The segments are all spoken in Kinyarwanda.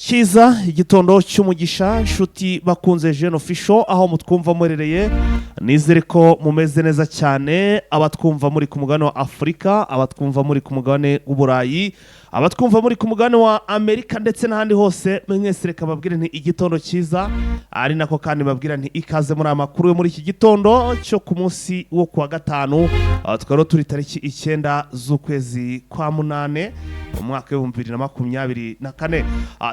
Cyiza, igitondo cy'umugisha, inshuti bakunze Jeune Official aho mutwumva murereye. Nizere ko mumeze neza cyane, abatwumva muri ku mugabane wa Afurika, abatwumva muri ku mugabane w'Uburayi, abatwumva muri ku mugabane wa Amerika ndetse n'ahandi hose. Mwese reka babwire nti igitondo cyiza, ari nako kandi babwira nti ikaze muri aya makuru yo muri iki gitondo cyo ku munsi wo kuwa gatanu. Tukaba rero turi tariki 9 z'ukwezi kwa munane, umwaka w'2024.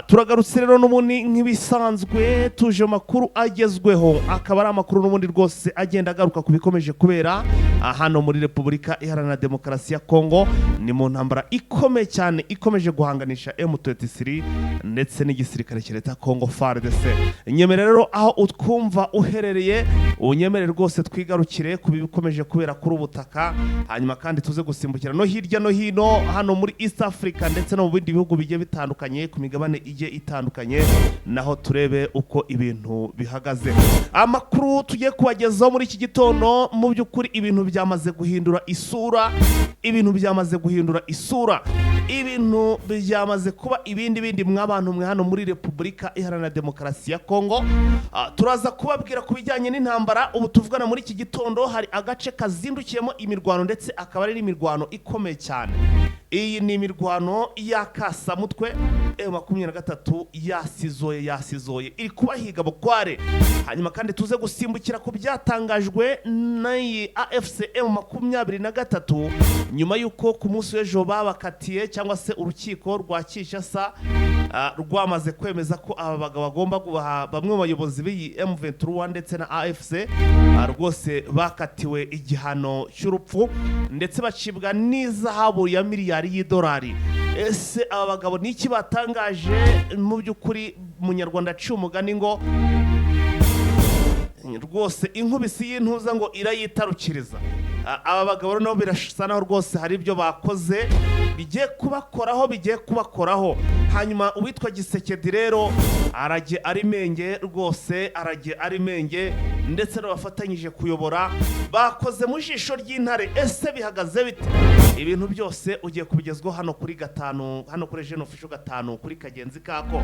Turagarutse rero n'ubundi nk'ibisanzwe, tuje mu makuru agezweho, akaba ari amakuru n'ubundi rwose agenda agaruka ku bikomeje kubera hano muri Repubulika Iharanira Demokarasi ya Kongo. Ni mu ntambara ikomeye cyane ikomeje guhanganisha M23 ndetse n'igisirikare cya leta ya Kongo, FARDC. Nyemere rero aho utwumva uherereye, unyemere rwose twigarukire ku bikomeje kubera kuri ubutaka, hanyuma kandi tuze gusimbukira no hirya no hino hano muri East Africa ndetse no mu bindi bihugu bigiye bitandukanye ku migabane igiye itandukanye, naho turebe uko ibintu bihagaze. Amakuru tugiye kubagezaho muri iki gitondo, mu by'ukuri ibintu byamaze guhindura isura, ibintu byamaze guhindura isura, ibintu byamaze kuba ibindi bindi mw'abantu mwe hano muri Repubulika Iharanira Demokarasi ya Kongo. Turaza kubabwira ku bijyanye n'intambara. Ubu tuvugana muri iki gitondo hari agace kazindukiyemo imirwano, ndetse akaba ari n'imirwano ikomeye cyane. Iyi ni imirwano y'akasamutwe. M23 yasizoye, yasizoye, iri kubahiga bukware. Hanyuma kandi tuze gusimbukira ku byatangajwe n'iyi AFC M23 nyuma y'uko ku munsi w'ejo babakatiye, cyangwa se urukiko rwa Kinshasa rwamaze kwemeza ko aba bagabo bagomba guha bamwe mu bayobozi b'iyi M23 ndetse na AFC, rwose bakatiwe igihano cy'urupfu ndetse bacibwa n'izahabu ya miliyari y'idolari. Ese aba bagabo ni iki batangaje? Mu by'ukuri Umunyarwanda aciye umugani ngo rwose inkubisi y'intuza ngo irayitarukiriza. Aba bagabo rero nabo birasa naho rwose hari ibyo bakoze bigiye kubakoraho, bigiye kubakoraho. Hanyuma uwitwa Gisekedi rero arajye ari menge, rwose arajye ari menge, ndetse n'abafatanyije kuyobora bakoze mu jisho ry'intare. Ese bihagaze bite? Ibintu byose ugiye kubigezwaho hano kuri gatanu, hano kuri Jeune Official, gatanu kuri kagenzi kako.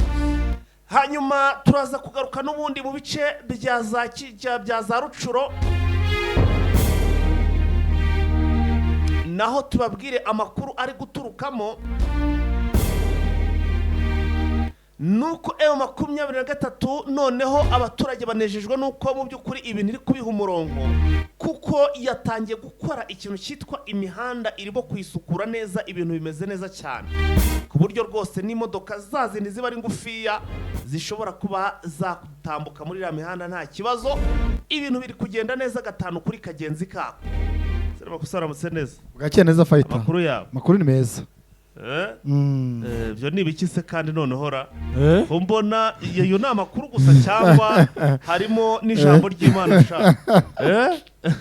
Hanyuma turaza kugaruka n'ubundi mu bice bya za Rucuro, naho tubabwire amakuru ari guturukamo. Nuko M23 noneho abaturage banejejwe nuko mu by'ukuri ibintu iri kubiha umurongo, kuko yatangiye gukora ikintu cyitwa imihanda, irimo kuyisukura neza, ibintu bimeze neza cyane, ku buryo rwose n'imodoka za zindi ziba ari ngufiya zishobora kuba zatambuka muri iriya mihanda nta kibazo. Ibintu biri kugenda neza gatanu kuri kagenzi kako. Serema aramutse neza. Bwakeye neza, fayita. Amakuru yawe? Amakuru ni meza. Eh? Ibyo ni ibiki se kandi noneho ra? Ko mbona iyo ni amakuru gusa cyangwa harimo n'ijambo ry'Imana sha?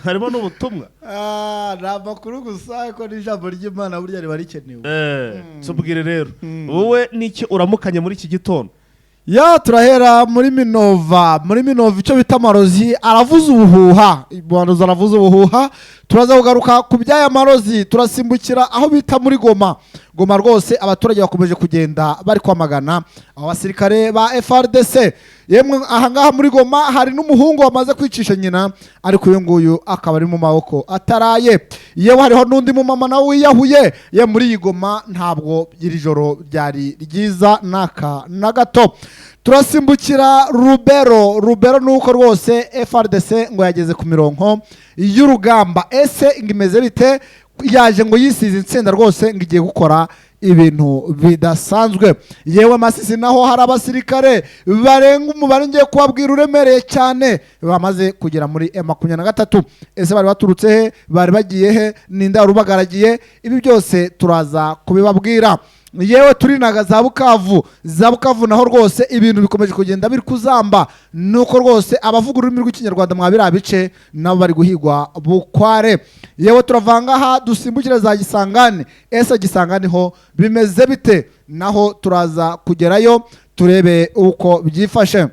Harimo n'ubutumwa? Ni amakuru gusa, ariko n'ijambo ry'Imana burya riba rikenewe. Tubwire rero, wowe n'iki uramukanye muri iki gitondo? Ya, turahera muri Minova. Muri Minova icyo bita amarozi aravuza ubuhuha, amarozi aravuza ubuhuha. Turaza kugaruka ku by'aya marozi. Turasimbukira aho bita muri Goma. Goma rwose abaturage bakomeje kugenda bari kwamagana abo basirikare ba FARDC. Yemwe, ahangaha muri Goma hari n'umuhungu wamaze kwicisha nyina, ariko uyu nguyu akaba ari mu maboko ataraye. Yewe, hariho n'undi mumama nawe wiyahuye. Ye, muri iyi Goma ntabwo iri joro ryari ryiza n'aka na gato. Turasimbukira Rubero. Rubero ni uko rwose FARDC ngo yageze ku mirongo y'urugamba. Ese ngo imeze bite? Yaje ngo yisize insenda rwose, ngo igiye gukora ibintu bidasanzwe. Yewe, Masisi naho hari abasirikare barenga umubare ngiye kubabwira uremereye cyane bamaze kugera muri M23. Ese bari baturutse he? Bari bagiye he? Ninde wari ubagaragiye? Ibi byose turaza kubibabwira. Yewe, turinaga za Bukavu. Za Bukavu naho rwose ibintu bikomeje kugenda biri kuzamba, nuko rwose abavuga ururimi rw'Ikinyarwanda mwa biriya bice nabo bari guhigwa bukware. Yewe, turavanga aha dusimbukire za Gisangani. Ese Gisangani ho bimeze bite? Naho turaza kugerayo turebe uko byifashe.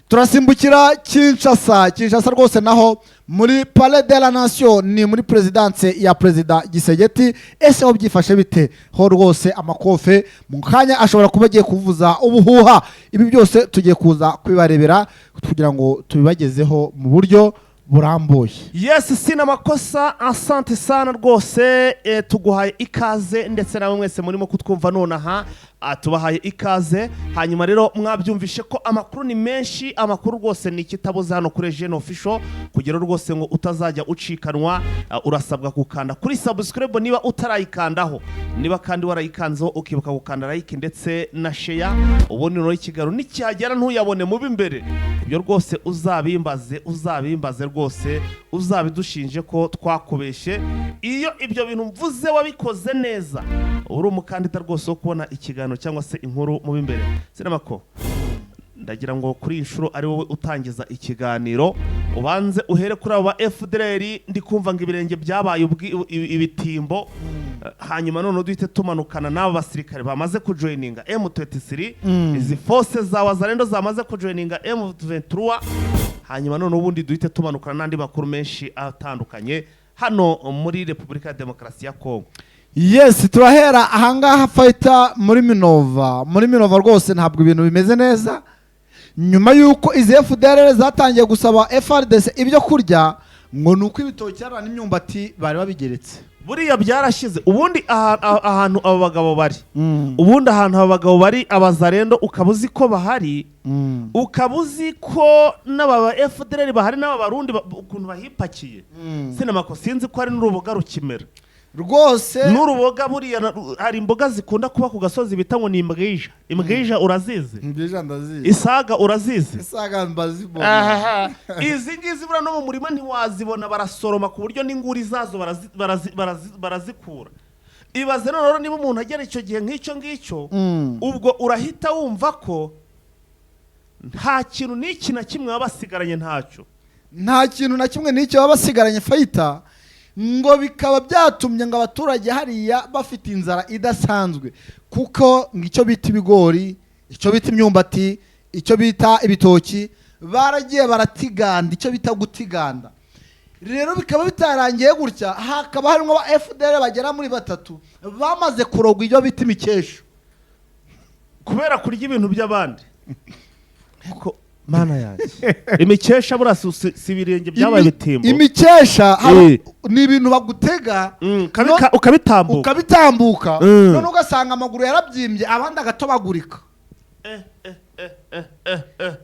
Turasimbukira Kinshasa. Kinshasa rwose naho Muri Palais de la Nation, ni muri présidence ya Perezida Tshisekedi. Ese ho byifashe bite? Ho rwose amakofe mu kanya ashobora kuba agiye kuvuza ubuhuha. Ibi byose tugiye kuza kubibarebera kugira ngo tubibagezeho mu buryo burambuye. Yes, sina makosa, asante sana rwose. Tuguhaye ikaze, ndetse nawe mwese murimo kutwumva nonaha, tubahaye ikaze. Hanyuma rero mwabyumvishe ko amakuru ni menshi, amakuru rwose ni ikitabuze hano kuri Jeune Official. Kugira rwose ngo utazajya ucikanwa, urasabwa gukanda kuri subscribe niba utarayikandaho, niba kandi warayikanzeho ukibuka gukanda like ndetse na share. Ubundi noneho ikiganiro nikihagera ntuyabone mubi imbere. Ibyo rwose uzabimbaze, uzabimbaze rwose, uzabidushinje ko twakubeshe. Iyo ibyo bintu mvuze wabikoze neza, uba uri umukandida rwose wo kubona ikiganiro cyangwa se inkuru mu b'imbere. Sinamako, ndagira ngo kuri iyi nshuro ari wowe utangiza ikiganiro, ubanze uhere kuri abo ba FDLR. Ndi kumva ngo ibirenge byabaye ibitimbo. Hanyuma noneho duhite tumanukana n'abo basirikare bamaze kujoininga M23, izi force za Wazalendo zamaze kujoininga M23. Hanyuma noneho ubundi duhite tumanukana n'andi makuru menshi atandukanye hano muri Repubulika ya Demokarasi ya Kongo. Yes, turahera ahangaha fayita muri Minova. Muri Minova rwose ntabwo ibintu bimeze neza, nyuma y'uko izi FDLR zatangiye gusaba FARDC ibyo kurya, ngo ni uko ibitoki hariya n'imyumbati bari babigeretse. Buriya byarashize. Ubundi ahantu abo bagabo bari, ubundi ahantu abo bagabo bari, abazarendo, ukaba uzi ko bahari, ukaba uzi ko n'aba ba FDLR bahari, n'aba Barundi ukuntu bahipakiye, sinamako sinzi ko hari n'uruboga rukimera. Rwose. N'uruboga buriya hari imboga zikunda kuba ku gasozi bita ngo ni imbwija. Imbwija urazizi? Mbwija ndazizi. Isaga urazizi? Isaga mbazibona. Ahaha. Izi ngizi buriya no mu murima ntiwazibona, barasoroma ku buryo n'inguri zazo barazikura. Ibaze noneho niba umuntu agera icyo gihe nk'icyo ngicyo, ubwo urahita wumva ko nta kintu n'iki na kimwe baba basigaranye, ntacyo. Nta kintu na kimwe n'icyo baba basigaranye fayita, ngo bikaba byatumye ngo abaturage hariya bafite inzara idasanzwe, kuko ngo icyo bita ibigori, icyo bita imyumbati, icyo bita ibitoki baragiye baratiganda, icyo bita gutiganda. Rero bikaba bitarangiye gutya, hakaba harimo aba FDLR bagera muri batatu bamaze kurogwa ibyo bita imikesha. Kubera kurya ibintu by'abandi. Ariko Mana yanjye, imikesha buriya si ibirenge byabaye ibitimbo? Imikesha ni ibintu bagutega. Ukabitambuka. Ukabitambuka. None ugasanga amaguru yarabyimbye, abandi agatobagurika. Eh.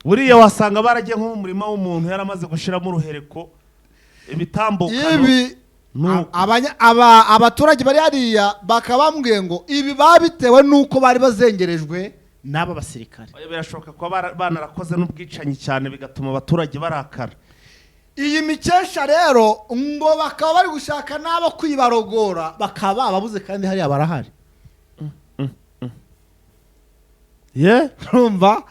Buriya wasanga baragiye nko mu murima w'umuntu yaramaze gushiramo uruhereko, ibitambukano. Ibi Nuko. Abaturage bari hariya bakaba bambwiye ngo ibi babitewe n'uko bari bazengerejwe n'aba basirikare. Oya, birashoboka kuba banarakoze n'ubwicanyi cyane, bigatuma abaturage barakara. Iyi mikesha rero ngo bakaba bari gushaka n'abo kwibarogora, bakaba bababuze, kandi hariya barahari. Ye. Urumva?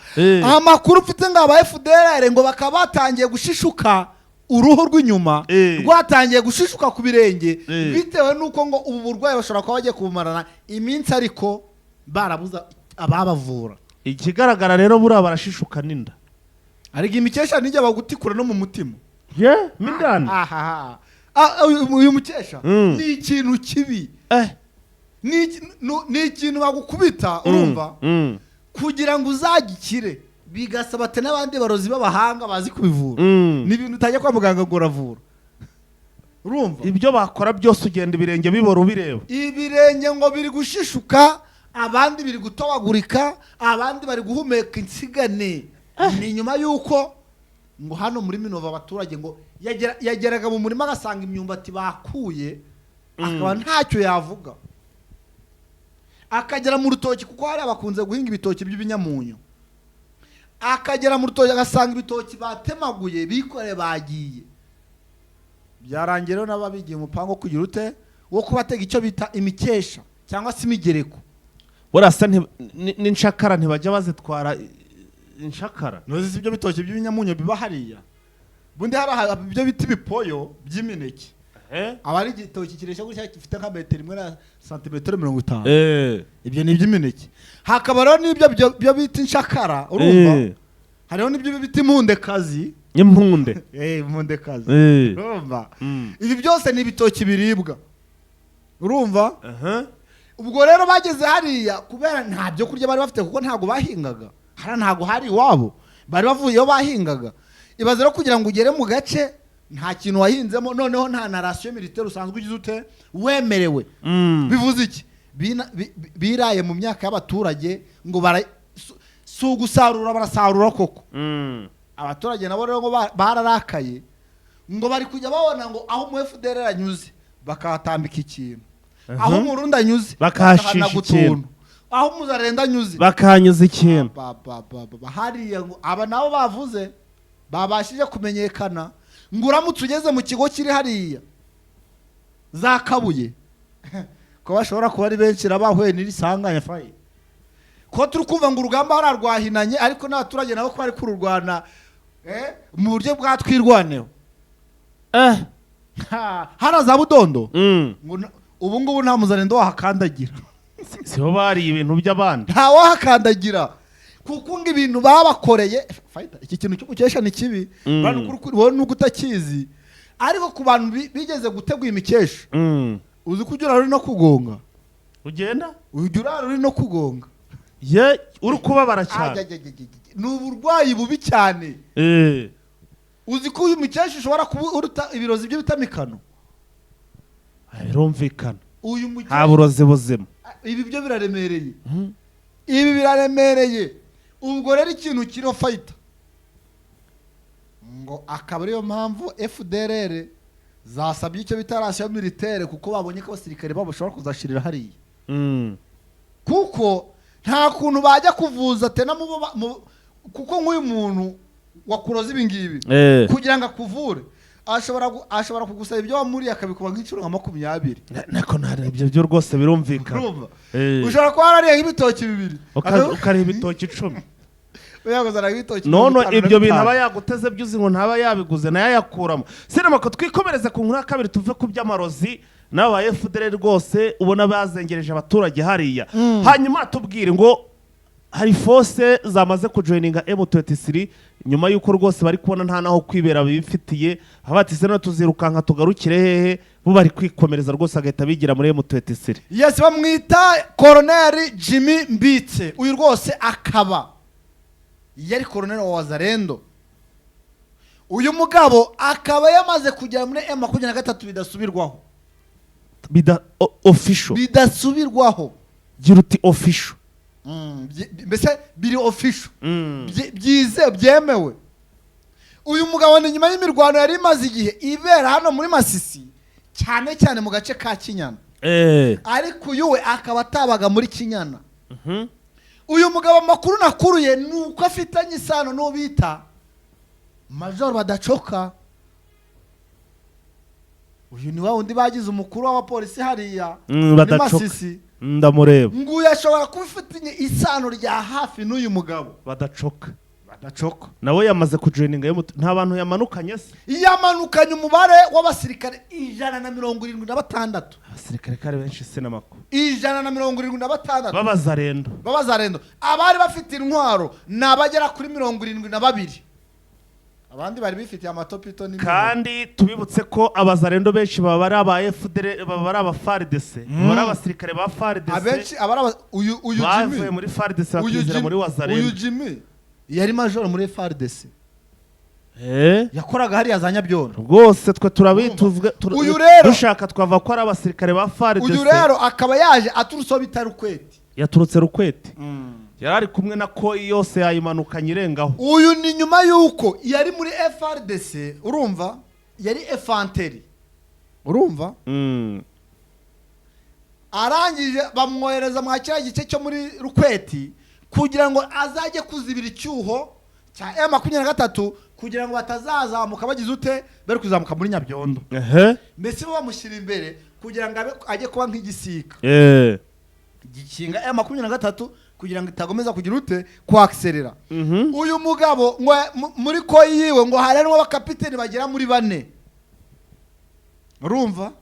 Amakuru ufite ngo aba FDLR ngo bakaba batangiye gushishuka uruhu rw'inyuma, rwatangiye gushishuka ku birenge, bitewe n'uko ngo ubu burwayi bashobora kuba bagiye kubumarana iminsi, ariko barabuza ababavura. Ikigaragara rero buriya barashishuka n'inda. Ariko imikesha nijya bagutikura no mu mutima. Ye, mindani. Ahaha. Uyu mukesha ni ikintu kibi. Ni ikintu bagukubita, urumva, kugira ngo uzagikire bigasaba ate n'abandi barozi b'abahanga bazi kubivura. Ni ibintu utajya kwa muganga ngo uravura, urumva? Ibyo bakora byose ugenda ibirenge bibora ubireba. Ibirenge ngo biri gushishuka, abandi biri gutobagurika, abandi bari guhumeka insigane. Ni nyuma y'uko ngo hano muri Minova abaturage ngo yageraga mu murima agasanga imyumbati bakuye, akaba ntacyo yavuga, akagera mu rutoki, kuko hariya bakunze guhinga ibitoki by'ibinyamunyu, akagera mu rutoki agasanga ibitoki batemaguye, bikoreye bagiye. Byarangiye rero n'ababigiye umupango wo kugira ute, wo kubatega icyo bita imikesha cyangwa se imigereko. Buriya se n'inshakara ntibajya bazitwara inshakara? Ntuzi si ibyo bitoki by'ibinyamunyu biba hariya? Bundi hari ibyo bita ibipoyo by'imineke. Aba ari igitoki kireshya gutya, gifite nka metero 1 na santimetero 50. Ibyo ni iby'imineke. Hakaba rero n'ibyo byo bita inshakara, urumva? Hariho n'ibyo bita impundekazi. Impunde. Impundekazi. Urumva? Mm. Ibi byose ni ibitoki biribwa, urumva? Aha. Ubwo rero bageze hariya, kubera nta byo kurya bari bafite, kuko ntabwo bahingaga hariya, ntabwo hari iwabo, bari bavuye iyo bahingaga. Ibaze rero kugira ngo ugere mu gace nta kintu wahinzemo, noneho nta na ration militaire usanzwe ugize ute wemerewe. Bivuze iki? Biraye mu myaka y'abaturage ngo bara si ugusarura, barasarura koko. Abaturage nabo rero ngo bararakaye, ngo bari kujya babona ngo aho umu FDLR anyuze bakahatambika ikintu, aho Umurundi anyuze Bakahashisha bakahanaga ikintu. utuntu, aho Umuzarenda anyuze Bakahanyuza ikintu. Ba- ba- ba- ba- ba- hariya ngo aba nabo bavuze babashije kumenyekana, ngo uramutse ugeze mu kigo kiri hariya za Kabuye, ko bashobora kuba ari benshi bahuye n'iri sanganya fayi, ko turi kumva ngo urugamba hariya rwahinanye, ariko n'abaturage nabo ko bari kururwana mu buryo bwa twirwaneho. Hariya za Budondo, ngo ubu ngubu nta Muzarendo wahakandagira. Siho bariye ibintu by'abandi? Nta wahakandagira, kuko ngo ibintu babakoreye. Fighter, iki kintu cyo gukesha ni kibi. Urabona wowe nubwo utakizi, ariko ku bantu bigeze gutegura imikesha, uzi ko ujya urara uri no kugonga. Ugenda? Ujya urara uri no kugonga. Ye, uri kubabara cyane. Ajajajajaj. Ni uburwayi bubi cyane. Uzi ko uyu mukesha ushobora kuba uruta ibirozi byo bita mikano? Birumvikana. Uyu Nta mukesha burozi buzima. Ibi byo biraremereye, ibi biraremereye. Ubwo rero ikintu kiriho, fighter, ngo akaba ariyo mpamvu FDLR zasabye icyo bita ration militaire, kuko babonye ko abasirikare babo bashobora kuzashirira hariya, kuko nta kuntu bajya kuvuza tena mu bo kuko nk'uyu muntu wakuroza ibi ngibi, kugira ngo akuvure ashobora kugusaba ibyo wamuriye akabikuba nk'inshuro nka 20. Nako nta ibyo byo rwose birumvikana. Urumva? Ushobora kuba warariye nk'ibitoki bibiri, Ukariha ibitoki 10. Yakuzana ibitoki None 55. Ibyo bintu aba yaguteze byuzi ngo ntaba yabiguze, nayo ayakuramo. Sinema ko twikomereze ku nkuru ya kabiri, tuve ku by'amarozi n'aba FDL rwose ubona bazengereje abaturage hariya. Hanyuma tubwire ngo hari force zamaze kujoininga M23 nyuma y'uko rwose bari kubona nta naho kwibera bifitiye, bati se none tuzirukanka tugarukire hehe? Bo bari kwikomereza rwose, agahita bigira muri M23. Yes, bamwita Koroneri Jimmy Mbitse. Uyu rwose akaba yari koroneri wa Wazarendo. Uyu mugabo akaba yamaze kugera muri M23 bidasubirwaho. Bida official. Bidasubirwaho. Gira uti official. Mbese biri official, byizewe, byemewe. Uyu mugabo ni nyuma y'imirwano yari imaze igihe ibera hano muri Masisi, cyane cyane mu gace ka Kinyana, ariko uyu we akaba atabaga muri Kinyana. Uyu mugabo, amakuru nakuruye ni uko afitanye isano n'uwo bita Major Badacoka. Uyu ni wa wundi bagize umukuru w'abapolisi hariya muri Badacoka. Masisi. Ndamureba. Nguyu ashobora kuba ifitanye isano rya hafi n'uyu mugabo. Badacoka. Badacoka. Nawe yamaze kujoininga nta bantu yamanukanye se? Yamanukanye umubare w'abasirikare 176. Abasirikare kari benshi, sinamako. 176. Babazarendo. Babazarendo. Abari bafite intwaro ni abagera kuri 72, abandi bari bifitiye amatopito n'imihoro. Kandi tubibutse ko abazarendo benshi baba ari aba FDL, baba ari aba FARDC, baba ari abasirikare ba FARDC. Abenshi abari uyu Bavuye Jimmy muri FARDC uyu bakizera Jimmy muri uyu Wazarendo. Jimmy yari majoro muri FARDC, yakoraga hariya za Nyabyondo. Rwose twe turabituvuga Uyu rero- dushaka twava ko ari abasirikare ba FARDC. Uyu rero akaba yaje aturutse aho bita Rukweti. Yaturutse Rukwete, yari ari kumwe na koyi yose yayimanukanye irengaho. Uyu ni nyuma y'uko yari muri FARDC, urumva, yari infanterie, urumva? Arangije bamwohereza mwa kiriya gice cyo muri Rukweti kugira ngo azajye kuzibira icyuho cya M23, kugira ngo batazazamuka bagize ute, bari kuzamuka muri Nyabyondo. Mbese bo bamushyira imbere kugira ngo ajye kuba nk'igisika gikinga M23 kugira ngo itagomeza kugira ute, kwakiserera. Uyu mugabo ngo muri koyi yiwe ngo harimo abakapiteni bagera muri bane, urumva?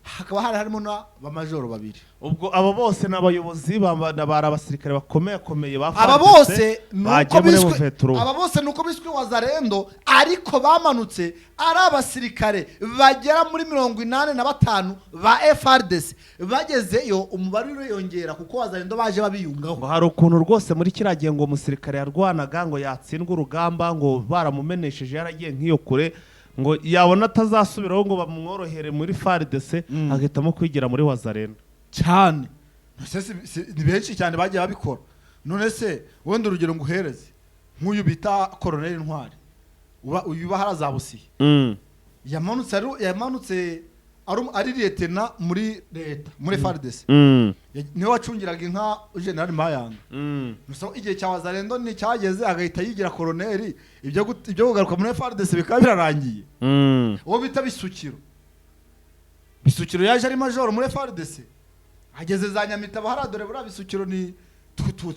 Hakaba hari harimo n'abamajoro babiri. Ubwo abo bose ni abayobozi, bari abasirikare bakomeye akomeye ba Aba FARDC bose ni uko bagiye muri biswe M23. Aba bose ni uko biswe Wazalendo, ariko bamanutse ari abasirikare bagera muri 85 ba FARDC. Bagezeyo umubare uriyongera kuko Wazalendo baje babiyungaho. Ngo hari ukuntu rwose muri kiriya gihe ngo umusirikare yarwanaga, ngo yatsindwa urugamba, ngo baramumenesheje, yaragiye nk'iyo kure, ngo yabona atazasubiraho ngo bamworohere muri FARDC, agahitamo kwigira muri Wazalendo. Cyane. None ni benshi cyane bagiye babikora. None se wenda urugero nguhereze, nk'uyu bita Koroneli Ntwari uba uyu uba harazabusiye, yamanutse ari lieutenant muri leta, muri FARDC. Niwe wacungiraga inka General Mayanga. Gusa igihe cya Wazalendo nticyageze, agahita yigira koroneri, ibyo kugaruka muri FARDC bikaba birarangiye. Uwo bita Bisukiro, Bisukiro yaje ari majoro muri FARDC, ageze za Nyamitabo hariya. Dore buriya Bisukiro ni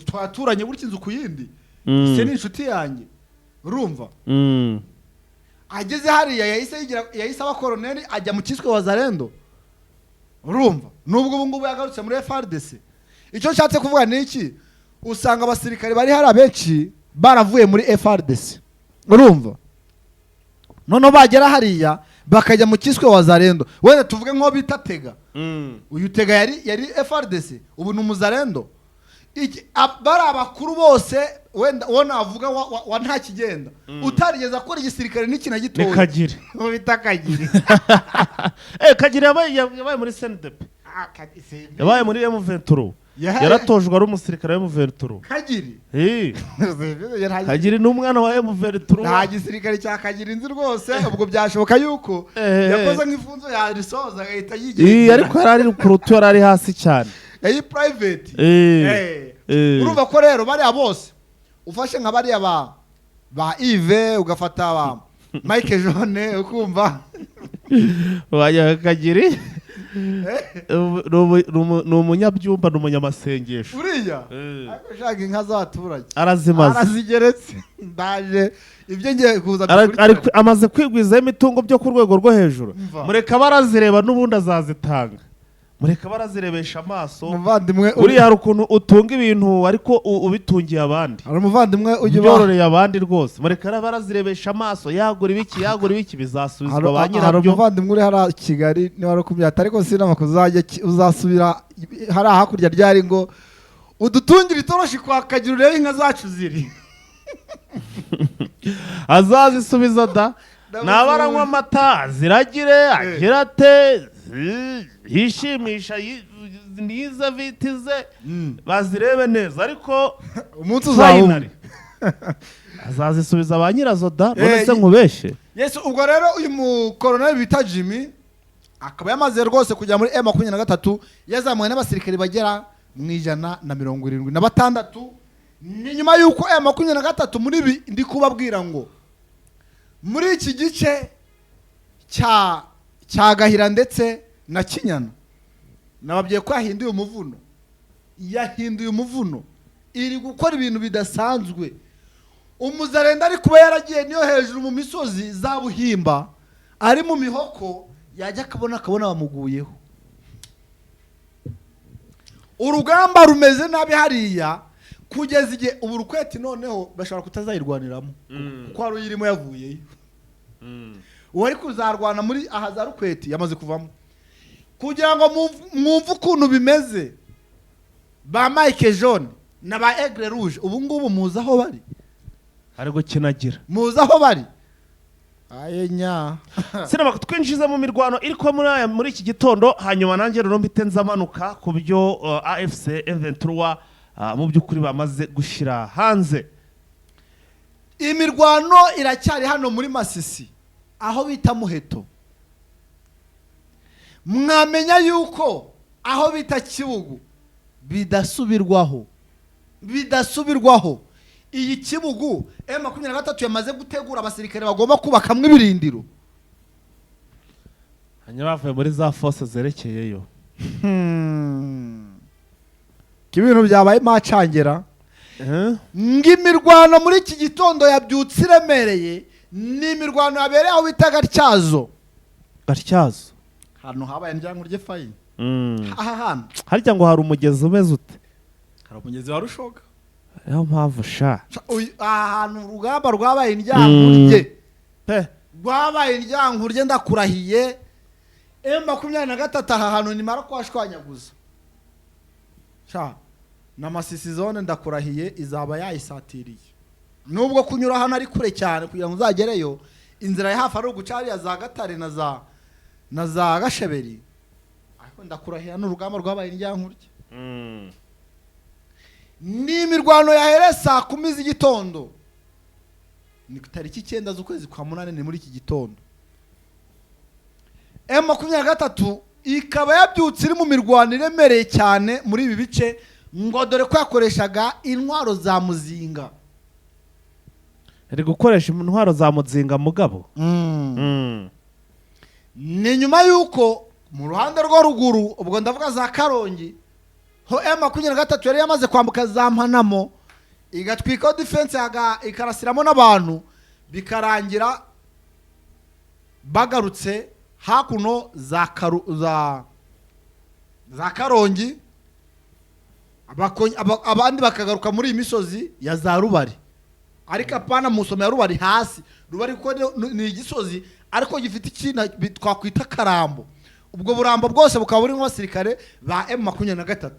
twaturanye gutya inzu ku yindi, se ni inshuti yanjye, urumva? Ageze hariya yahise yigira, yahise aba koroneri, ajya mu cyiswe Wazalendo, urumva? Nubwo ubu ngubu yagarutse muri FARDC. Icyo nshatse kuvuga ni iki? Usanga abasirikare bari hari abenshi baravuye muri FARDC, urumva? Noneho bagera hariya bakajya mu cyiswe Wazalendo. Wenda tuvuge nk'uwo bita Tega. Uyu Tega yari FARDC, ubu ni umuzalendo. Bari abakuru bose, wenda uwo navuga wa nta kigenda, utarigeze akora igisirikare n'iki na Ni gitoya. Kagire. Uwo bita Kagire. Kagire yabaye muri CNDP, yabaye muri M23. Yaratojwe ari umusirikare wa M23. Kagiri. Kagire ni umwana wa M23. Nta gisirikare cya Kagiri nzi rwose. Ubwo byashoboka yuko yakoze nk'ifunzo, yarisoza agahita yigira. Ariko yari ari ku rutu, yari ari hasi cyane. Yari private. Urumva ko rero bariya bose ufashe, nka bariya ba Yves, ugafata ba Mike Jone, ukumva? Wajya Kagiri ni umunyabyumba, ni umunyamasengesho. Uriya ariko ushaka inka z'abaturage Arazimaze. Arazigeretse. Ndaje ibyo ngiye kuza Ari amaze kwigwizaho imitungo byo ku rwego rwo hejuru. Umva. Mureka barazireba, n'ubundi azazitanga. Mureka barazirebesha amaso. Umuvandimwe Uriya hari ukuntu utunga ibintu ariko ubitungiye abandi. Hari umuvandimwe ujya uba Ubyororeye abandi rwose. Mureka barazirebesha amaso, yagura ibiki, yagura ibiki, bizasubizwa ba Hari nyirabyo. umuvandimwe uri hariya Kigali, niba ari kumyata, ariko sinama kuzajya uzasubira hariya hakurya ryari ngo udutungire itoroshi kwa Kagira, urebe inka zacu ziri. Azazisubiza da. Ndamusuhuje. Naba aranywa amata ziragire, agira ate, yishimisha, nize vitize bazirebe neza, ariko Umunsi uzaba. finally azazisubiza ba nyirazo da. None se nkubeshe? Yes, ubwo rero uyu mukoroneri bita Jimmy akaba yamaze rwose kujya muri M23, yazamuwe n'abasirikare bagera mu 176. Ni nyuma y'uko M23 muri ibi ndi kubabwira ngo muri iki gice cya Gahira ndetse na Kinyana, nababwiye ko yahinduye umuvuno, yahinduye umuvuno, iri gukora ibintu bidasanzwe. Umuzarenda ari kuba yaragiye niyo hejuru mu misozi za Buhimba, ari mu mihoko, yajya akabona bamuguyeho. Urugamba rumeze nabi hariya kugeza igihe ubu Rukweti noneho bashobora kutazayirwaniramo, kuko wari uyirimo yavuyeyo. Uwari kuzarwana muri aha za Rukweti yamaze kuvamo. Kugira ngo mwumve ukuntu bimeze, ba Mike Jaune na ba Aigle Rouge ubu ngubu muzi aho bari? Ari gukinagira. Muzi aho bari? Aye nya. Sinema twinjiza mu mirwano iri kuba muri iki gitondo, hanyuma nanjye rero mpite nzamanuka ku byo AFC M23 mu by'ukuri bamaze gushyira hanze. Imirwano iracyari hano muri Masisi, aho bita Muheto. Mwamenya yuko aho bita Kibugu bidasubirwaho, bidasubirwaho. Iyi Kibugu M23 yamaze gutegura abasirikare bagomba kubakamwo ibirindiro. Hanyuma bavuye muri za force zerekeyeyo. Ko ibintu byabaye macangera. Ngo imirwano muri iki gitondo yabyutse iremereye, ni imirwano yabereye aho bita Gatyazo. Gatyazo. Ahantu habaye ndyankurye fayini. Aha hantu Harya ngo hari umugezi umeze ute? Hari umugezi wa Rushoga. Niyo mpamvu sha. Aha hantu urugamba rwabaye indyankurye Pe. Rwabaye indyankurye, ndakurahiye. M23 aha hantu nimara kuhashwanyaguza sha, na Masisi zone ndakurahiye izaba yayisatiriye, nubwo kunyura hano ari kure cyane. Kugira ngo uzagereyo, inzira ya hafi ari uguca hariya za Gatare na za Gasheberi, ariko ndakurahiye hano urugamba rwabaye indyankurye. Ni imirwano yahereye saa 10 z'igitondo, ni tariki 9 z'ukwezi kwa munani, ni muri iki gitondo. M23 ikaba yabyutse iri mu mirwano iremereye cyane muri ibi bice, ngo dore ko yakoreshaga intwaro za muzinga. Iri gukoresha intwaro za muzinga mugabo. Ni nyuma y'uko mu ruhande rwo ruguru, ubwo ndavuga za Karongi, ho M23 yari yamaze kwambuka za Mpanamo, igatwikaho defense, ikarasiramo n'abantu, bikarangira bagarutse hakuno za Karongi, abandi bakagaruka muri iyi misozi ya za Rubari, ariko apana mu somo ya Rubari hasi Rubari, kuko ni igisozi ariko gifite ikintu twakwita karambo. Ubwo burambo bwose bukaba burimo abasirikare ba M23.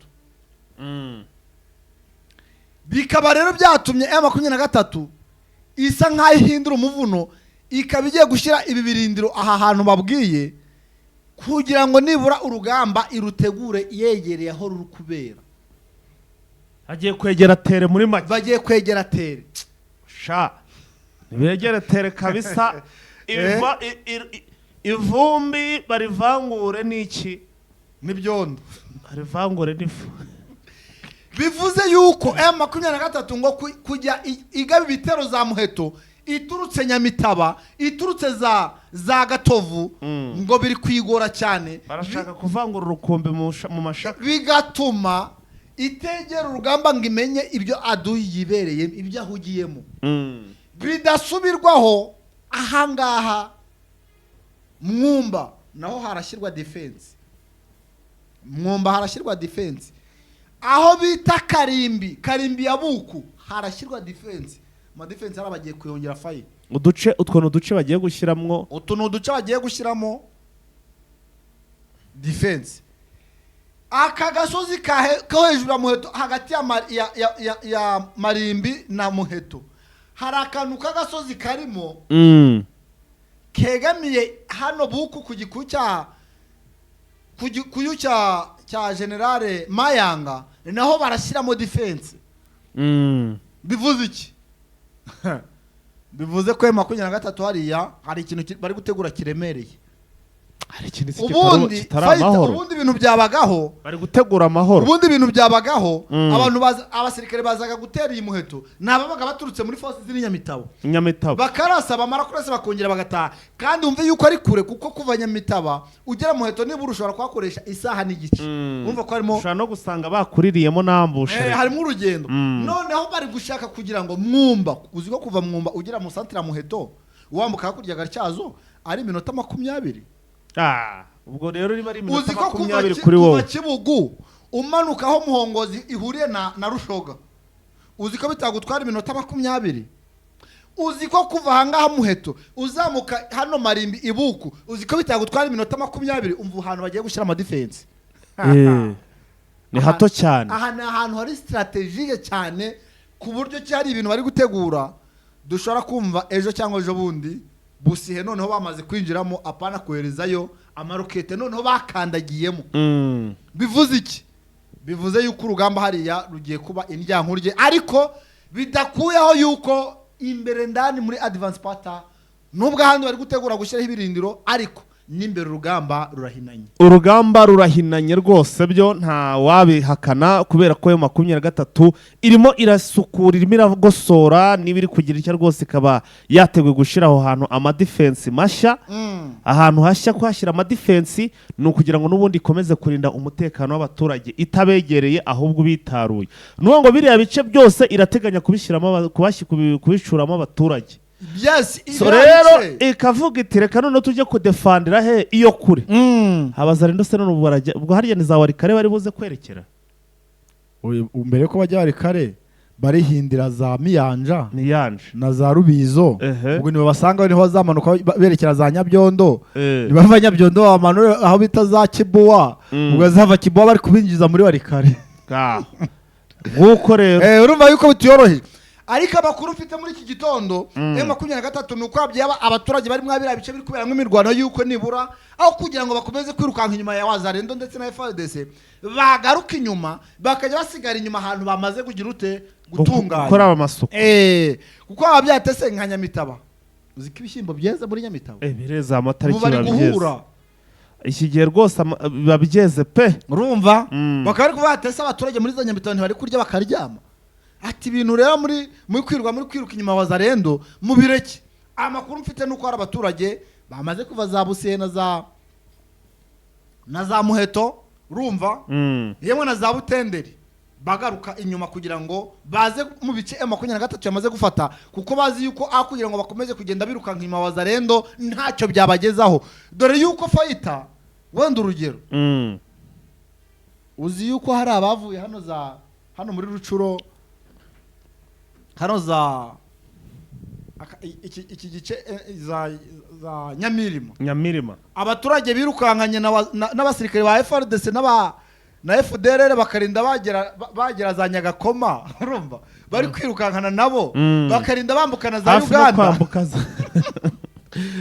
Bikaba rero byatumye M23 isa nk'aho ihindura umuvuno, ikaba igiye gushyira ibi birindiro aha hantu babwiye, kugira ngo nibura urugamba irutegure yegereye aho ruri kubera. Agiye kwegera terrain muri make. Bagiye kwegera terrain. Sha, ntibegere terrain kabisa. Ivumbi barivangure n'iki? N'ibyondo. Barivangure n'ifu. Bivuze yuko M23 ngo kujya igaba ibitero za muheto iturutse Nyamitaba, iturutse za Gatovu, ngo biri kwigora cyane. Barashaka kuvangura urukumbi mu mashaka. Bigatuma itegera urugamba ngo imenye ibyo aduyi yibereye, ibyo ahugiyemo. Bidasubirwaho, ahangaha Mwumba naho harashyirwa defense. Mwumba harashyirwa defense, aho bita Karimbi, Karimbi ya Buku, harashyirwa defense. Ama defense hari bagiye kuyongera fayini. Uduce utwo ni uduce bagiye gushyiramo. Utu ni uduce bagiye gushyiramo defense. Aka gasozi ko hejuru ya Muheto, hagati ya Marimbi na Muheto, hari akantu k'agasozi karimo kegamiye hano Buku ku giku cya ku gikuyu cya Generale Mayanga, naho barashyiramo defense. Bivuze iki? Bivuze ko M23 hariya hari ikintu bari gutegura kiremereye. Hari ikintu si Ubundi kitari fighter, amahoro. Ubundi ibintu byabagaho Bari gutegura amahoro. Ubundi ibintu byabagaho, abantu baza, abasirikare bazaga gutera iyi Muheto ni ababaga baturutse muri force ziri Nyamitabo. Nyamitabo. Bakarasa, bamara kurasa bakongera bagataha. Kandi wumve yuko ari kure, kuko kuva Nyamitaba ugera Muheto nibura ushobora kuhakoresha isaha n'igice. Wumva ko harimo Ushobora no gusanga bakuririyemo nambushe. Harimo urugendo. Noneho bari gushaka kugira ngo Mwumba, uzi ko kuva Mwumba ugera mu santire ya Muheto wambuka hakurya Gatyazo ari iminota 20. Ah, ubwo rero niba ari iminota Uzi ko kuva 20 kuri kuva wowe. Kibugu umanuka aho Muhongozi ihuriye na Rushoga, uzi ko bitagutwara iminota 20? Uzi ko kuva ahangaha Muheto uzamuka hano Marimbi Ibuku, uzi ko bitagutwara iminota 20? Umva ahantu bagiye gushyira ama defense. Ni hato cyane. Aha ni ahantu hari stratégique cyane, ku buryo ki hari ibintu bari gutegura dushobora kumva ejo cyangwa ejo bundi. Busihe noneho bamaze kwinjiramo, apana koherezayo amarokete, noneho bakandagiyemo. Bivuze iki? Bivuze yuko urugamba hariya rugiye kuba indyankurye, ariko bidakuyeho yuko imbere ndani muri advance pata, nubwo ahandi bari gutegura gushyiraho ibirindiro, ariko n'imbere urugamba rurahinanye. Urugamba rurahinanye rwose, byo nta wabihakana, kubera ko yo 23 irimo irasukura, irimo iragosora. Niba iri kugira icyo rwose, ikaba yateguye gushyira aho hantu ama defense mashya. Ahantu hashya kuhashyira ama defense ni ukugira ngo n'ubundi ikomeze kurinda umutekano w'abaturage itabegereye, ahubwo ubitaruye. Ni ukuvuga ngo biriya bice byose irateganya kubishyiramo kubicuramo abaturage. Yes. So Ibiriya rero bice. Ikavuga iti: "Reka noneho tujye kudefandira he iyo kure." Abazarendo se none ubu barajya ubwo harya ni za Warikare bari buze kwerekera? Oya, mbere ko bajya kare barihindira za Miyanja Ni yanje. na za Rubizo. Ubwo nibabasanga niho bazamanuka berekera za Nyabyondo. Nibava Nyabyondo bamanure aho bita za Kibuwa. Ubwo zava Kibuwa bari kubinjiza muri Warikare. Ngaho nk'uko rero. Urumva yuko bitiyoroheye, ariko amakuru mfite muri iki gitondo, M23, ni uko byaba abaturage bari mwa biriya bice biri kuberamo imirwano, yuko nibura aho kugira ngo bakomeze kwirukanka inyuma ya Wazarendo ndetse na FARDC, bagaruka inyuma, bakajya basigara inyuma ahantu bamaze kugira ute, gutunganya, gukora amasuku. Kuko baba byatese nka Nyamitaba. Uzi ko ibishyimbo byeze muri Nyamitaba? Bireze amatariki. Ubu bari Biba byeze. guhura. Iki gihe rwose biba byeze pe. Urumva, bakaba bari kuvuga ati: "Ese abaturage muri za Nyamitaba ntibari kurya bakaryama?" Ati: "Ibintu rero muri kwirwa muri kwiruka inyuma Wazarendo mubireke." Amakuru mfite nuko hari abaturage bamaze kuva za Busiye na za Muheto, urumva, yemwe na za Butenderi, bagaruka inyuma kugira ngo baze mu bice M23 yamaze gufata, kuko bazi yuko aho kugira ngo bakomeze kugenda birukanka inyuma Wazarendo ntacyo byabagezaho, dore yuko fayita wenda urugero, uzi yuko hari abavuye hano za hano muri Rucuro, hano za iki gice, za Nyamirima. Nyamirima. Abaturage birukankanye n'abasirikare ba FARDC n'aba na FDLR, bakarinda bagera za Nyagakoma, urumva, bari kwirukankana nabo, bakarinda bambukana za Hafi no Uganda. kwambuka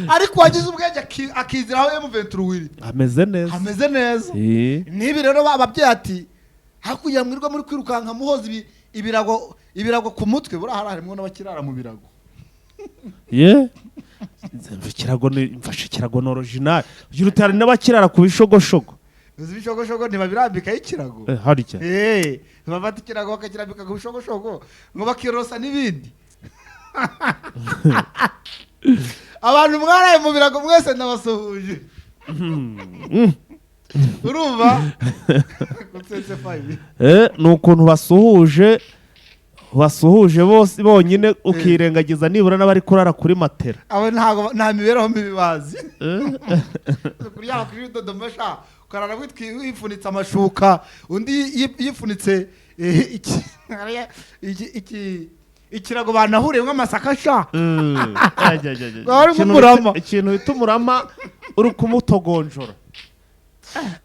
Ariko wagize ubwenge akizira aho M23 iri, ameze neza. Hameze neza. Nibi rero ababyeyi ati: "Hakurya mwirwa muri kwirukanka muhoza ibirago ku mutwe." Buriya hari harimo n'abakirara mu birago. Ye, ikirago ni mfashe, ikirago ni original, ugira uti hari n'abakirara ku bishogoshogo. Uzi ibishogoshogo ntibabirambikaho ikirago? Harya? Bafata ikirago bakakirambika ku bishogoshogo ngo bakirorosa n'ibindi. Abantu mwaraye mu birago mwese ndabasuhuje. Urumva kutsetse five. Ni ukuntu basuhuje bose bonyine, ukirengagiza nibura n'abari kurara kuri matera. Abo ntago nta mibereho mibi bazi. Kuryama kuri dodoma sha, ukarara wifunitse amashuka, undi yifunitse ikirago banahuriyemo amasaka sha. Ajya. Bari Ikintu nk'umurama. Ikintu bita umurama uri kumutogonjora.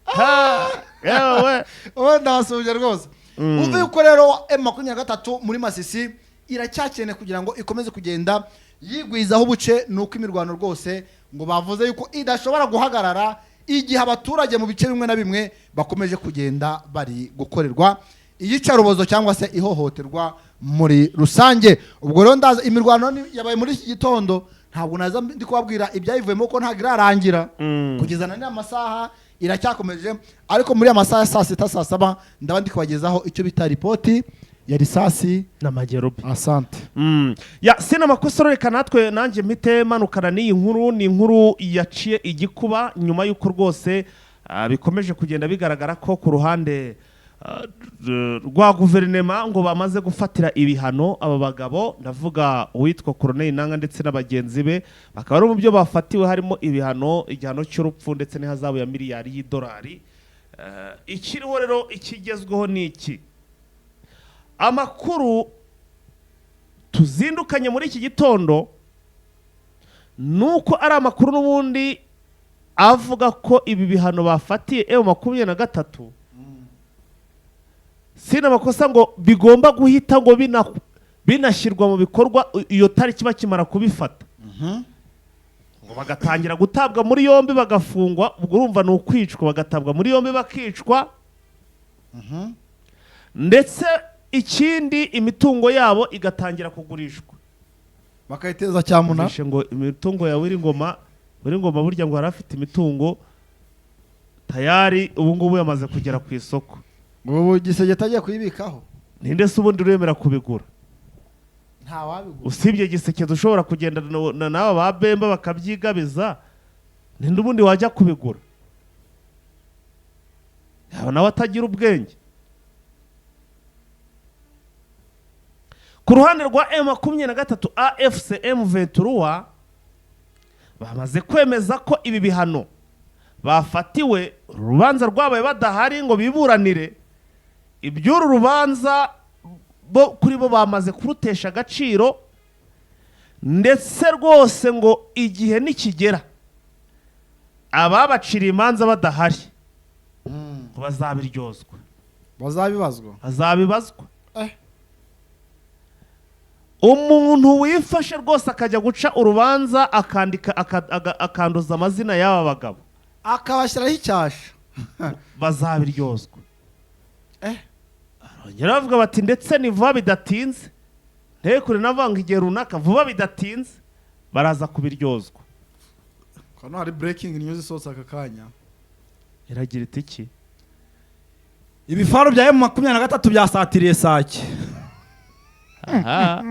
Ha, yewe. Ubu ndabasuhuje rwose. Umve yuko rero M23 muri Masisi iracyakeneye kugira ngo ikomeze kugenda yigwizaho ubuce, ni uko imirwano rwose ngo bavuze yuko idashobora guhagarara igihe abaturage mu bice bimwe na bimwe bakomeje kugenda bari gukorerwa iyicarubozo cyangwa se ihohoterwa muri rusange. Ubwo rero ndaza imirwano yabaye muri iki gitondo, ntabwo naza ndi kubabwira ibyayivuyemo ko ntabwo irarangira. Kugeza na n'aya masaha iracyakomeje, ariko muri aya masaha ya saa 6, saa 7 ndaba ndi kubagezaho icyo bita ripoti ya risasi n'amagerubi. Asante. Ya, sina makosa. Reka natwe nanjye mpite manukana n'iyi nkuru. Ni inkuru yaciye igikuba nyuma y'uko rwose bikomeje kugenda bigaragara ko ku ruhande rwa guverinema ngo bamaze gufatira ibihano aba bagabo, ndavuga uwitwa Corneille Nanga ndetse na bagenzi be, bakaba ari mu byo bafatiwe harimo ibihano, igihano cy'urupfu ndetse n'ihazabu ya miliyari y'idolari. Ikiriho rero, ikigezweho ni iki: amakuru tuzindukanye muri iki gitondo ni uko ari amakuru n'ubundi avuga ko ibi bihano bafatiye M23, sina amakosa, ngo bigomba guhita ngo binashyirwa mu bikorwa iyo tariki bakimara kubifata, ngo bagatangira gutabwa muri yombi bagafungwa. Ubwo urumva ni ukwicwa, bagatabwa muri yombi bakicwa, ndetse ikindi imitungo yabo igatangira kugurishwa. Bakayiteza cyamunara. Numvise ngo imitungo ya Wiringoma, Wiringoma burya ngo yari afite imitungo tayari, ubu ngubu yamaze kugera ku isoko. Ubu Gisegeti agiye kuyibikaho. Ninde se ubundi uremera kubigura? Ntawabigura. Usibye Gisekedi ushobora kugenda n'aba ba Bemba bakabyigabiza, ninde ubundi wajya kubigura, yaba nawe atagira ubwenge? Ku ruhande rwa M23 AFC M23, bamaze kwemeza ko ibi bihano bafatiwe, urubanza rwabaye badahari ngo biburanire. Iby'uru rubanza bo kuri bo bamaze kurutesha agaciro, ndetse rwose ngo igihe nikigera ababaciriye imanza badahari ngo bazabiryozwa. Bazabibazwa. Bazabibazwa. Umuntu wifashe rwose akajya guca urubanza, akandika, akanduza amazina y'aba bagabo, akabashyiraho icyasha, bazabiryozwa. Arongera bavuga bati ndetse ni vuba bidatinze, ntekure navanga igihe runaka, vuba bidatinze baraza kubiryozwa. Hano hari breaking news isohotse aka kanya. Iragira iti iki? Ibifaru bya M23 byasatiriye Sake. Aha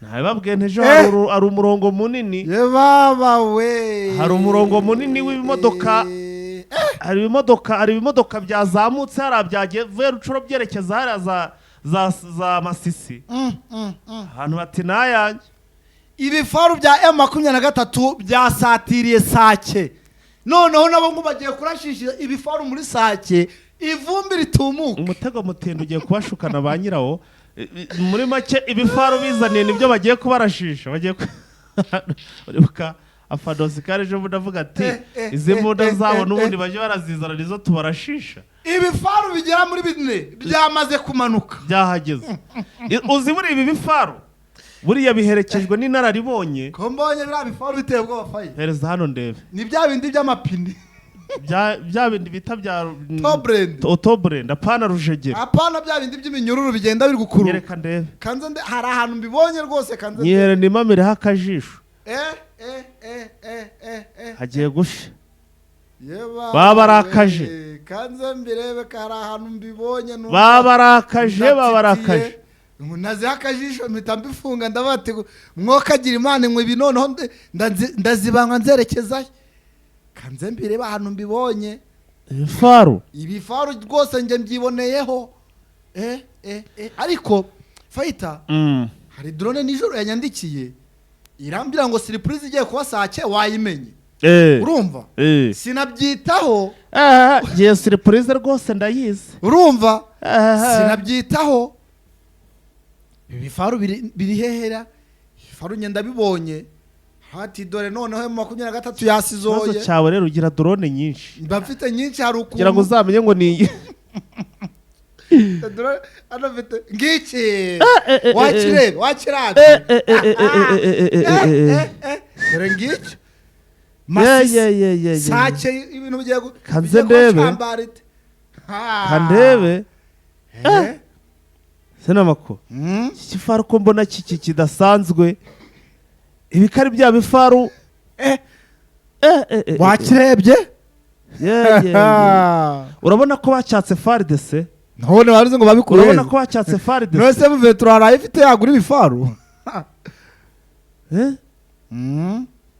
ntabibabwiye ntejo? Hari umurongo munini. Ye baba we! Hari umurongo munini w'ibimodoka. Hari ibimodoka byazamutse hariya, byagiye vuye Rucuro byerekeza hariya za Masisi. Ahantu bati nayanjye. Ibifaru bya M23 byasatiriye Sake, noneho nabo ngo bagiye kurashisha ibifaru muri Sake, ivumbi ritumuka. Umutego mutende ugiye kubashukana ba nyirawo. Muri make ibifaru bizaniye nibyo bagiye kubarashisha, bagiye uribuka afadosi kare ejo bundi avuga ati izi mbunda zabo n'ubundi bajye barazizana, nizo tubarashisha. Ibifaru bigera muri 4 byamaze kumanuka. Byahageze. Uzi buriya ibi bifaru buriya biherekejwe n'inararibonye. Ko mbonye biriya bifaru biteye ubwoba, fayi? Hereza hano ndebe. Ni bya bindi by'amapine. Bya bindi bita bya Tobrand. Otobrand, apana rujegere. Apana bya bindi by'iminyururu bigenda biri gukurura. Nyereka ndebe. Kanze nde, hari ahantu mbibonye rwose, kanze nde. Nyihere nimamireho akajisho. Hagiye gusha. Yeba, Babarakaje. we, kanze mbirebe ko hari ahantu mbibonye numva Babarakaje. ndatitiye. Babarakaje. Naziha akajisho mpita mbifunga, ndavuga ati mwokagira Imana ngo ibi noneho ndazibanga nzerekezayo. Kanze mbirebe ahantu mbibonye. Ibifaru. Ibifaru rwose njye mbyiboneyeho. Ariko fayita, hari drone nijoro yanyandikiye irambwira ngo surprise igiye kuba Sake wayimenye. Urumva, sinabyitaho. Ah, ngiye surprise rwose ndayizi. Urumva, Ah, sinabyitaho. Ibi bifaru biri hehera? Ibifaru njye ndabibonye, hati dore noneho M23 Ikibazo yasizoye. cyawe rero, ugira drone nyinshi. Mba mfite nyinshi, hari Kugira ngo ukuntu uzamenye ngo ni iyi. Drone hano mfite ngiki, wakirebe, wakirabye. Dore ngiki. Masisi, Sake, ibintu bigiye Kanze bigiye kuba ndebe. chambarite. Ha. Kandebe. Senamako, iki kifaru ko mbona kiki kidasanzwe, ibi ko ari bya bifaru? Wakirebye? Yeah. Urabona ko bacyatse FARDC. None baruzi ngo babikure. Urabona ko bacyatse FARDC. None se muvetura hari ifite yagura ibifaru? Eh?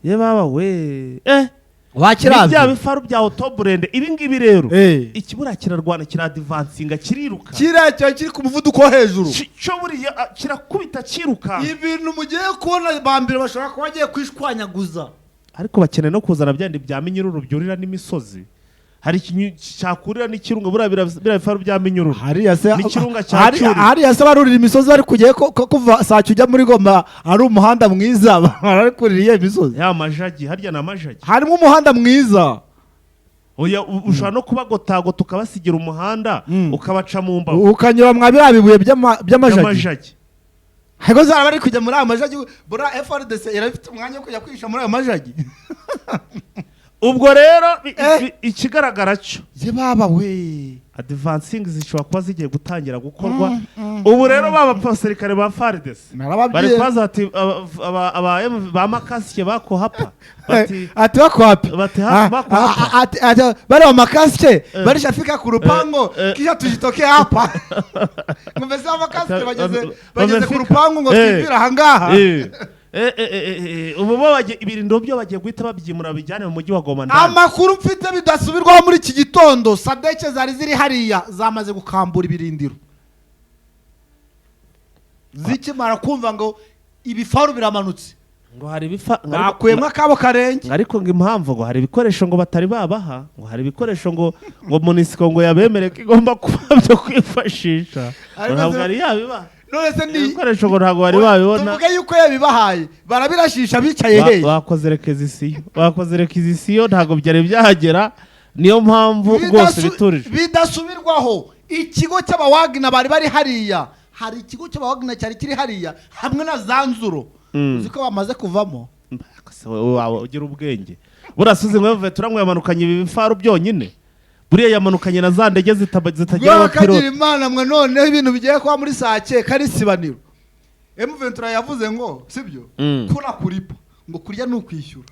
Ye baba we, ni bya Wakiravye? bifaru bya autoblindé ibi ngibi rero. Ikibura kirarwana, kiradvancinga, kiriruka. Kiriya kiba kiri ku muvuduko wo hejuru. Cyo buriya kirakubita kiruka. Ibintu mugiye kubona, ba mbere bashobora kuba bagiye kwishwanyaguza. Ariko bakeneye no kuzana byandi bya minyururu byurira n'imisozi. Hari ikintu cyakurira n'ikirunga, buriya biriya bifaru bya minyururu. Hariya se N'ikirunga cya Cyurira. Hariya se barurira imisozi, bari kugiye ko kuva Sake ujya muri Goma ari umuhanda mwiza, bari kurira iyo misozi. Ya majagi, harya ni amajagi. Harimo umuhanda mwiza. Oya, ushobora no kubagotagota ukabasigira umuhanda, ukabaca mu mbavu. Ukanyura mwa biriya bibuye by'amajagi. By'amajagi. Ariko zaba bari kujya muri ayo majagi, buriya FARDC irafite umwanya wo kujya kwihisha muri ayo majagi. Ubwo rero ikigaragara cyo, Ye baba we! advancing zishobora kuba zigiye gutangira gukorwa ubu rero. Baba abasirikare ba FARDC bari Narababwiye. kubaza bati ba makasike bako hapa, bati Ati wako wapi? Bati bako hapa. Ati bale wa makaske balishafika ku rupango, kisha tujitokee hapa ngo mbese abakaske bageze ku bamefika. rupangu ngo twivire ahangaha. Ubu bo ibirindo byo bagiye guhita babyimura bijyane mu mujyi wa Goma ndani. Amakuru mfite bidasubirwaho, muri iki gitondo SADC zari ziri hariya zamaze gukambura ibirindiro. Zikimara kumva ngo ibifaru biramanutse, Ngo hari ibifa bakuyemo akabo karenge. Ariko ngo impamvu ngo hari ibikoresho ngo batari babaha, ngo hari ibikoresho ngo MONUSCO ngo yabemere ko igomba kuba byo kwifashisha, ngo Ariko ntabwo yari yabibaha. None se ni Ibikoresho ngo ntabwo bari babibona. Tuvuge yuko yabibahaye, barabirashisha bicaye he? Bakoze réquisition, bakoze réquisition, ntabwo byari byahagera, niyo mpamvu rwose biturije. Bidasubirwaho, ikigo cy'Abawagina bari bari hariya, hari ikigo cy'Abawagina cyari kiri hariya hamwe na za Nzuro. Uzi ko bamaze kuvamo? Se wowe wawe ugira ubwenge, buriya suzi ngo Ventura ngo yamanukanye ibi bifaru byonyine, buriya yamanukanye na za ndege zitagira Bwakagira abapilote. Imana mwe, noneho ibintu bigiye kuba muri Sake kari sibaniro. M Ventura yavuze ngo sibyo, kura kuripa, ngo kurya ni ukwishyura.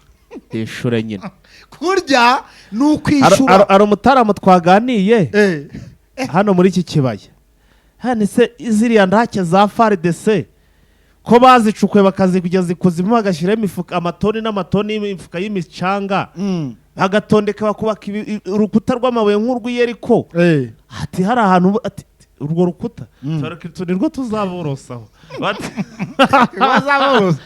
Ishure nyine. Kurya ni ukwishyura. Hari umutaramu twaganiye hano muri iki kibaya hano: se ziriya ndake za FARDC ko bazicukuye bakazigeza ikuzimu, bagashyiraho imifuka, amatoni n'amatoni y'imifuka y'imicanga, bagatondeka, bakubaka urukuta rw'amabuye nk'urw'iyeriko, ati hari ahantu ati urwo rukuta nirwo tuzaborosaho. Bazaborosa.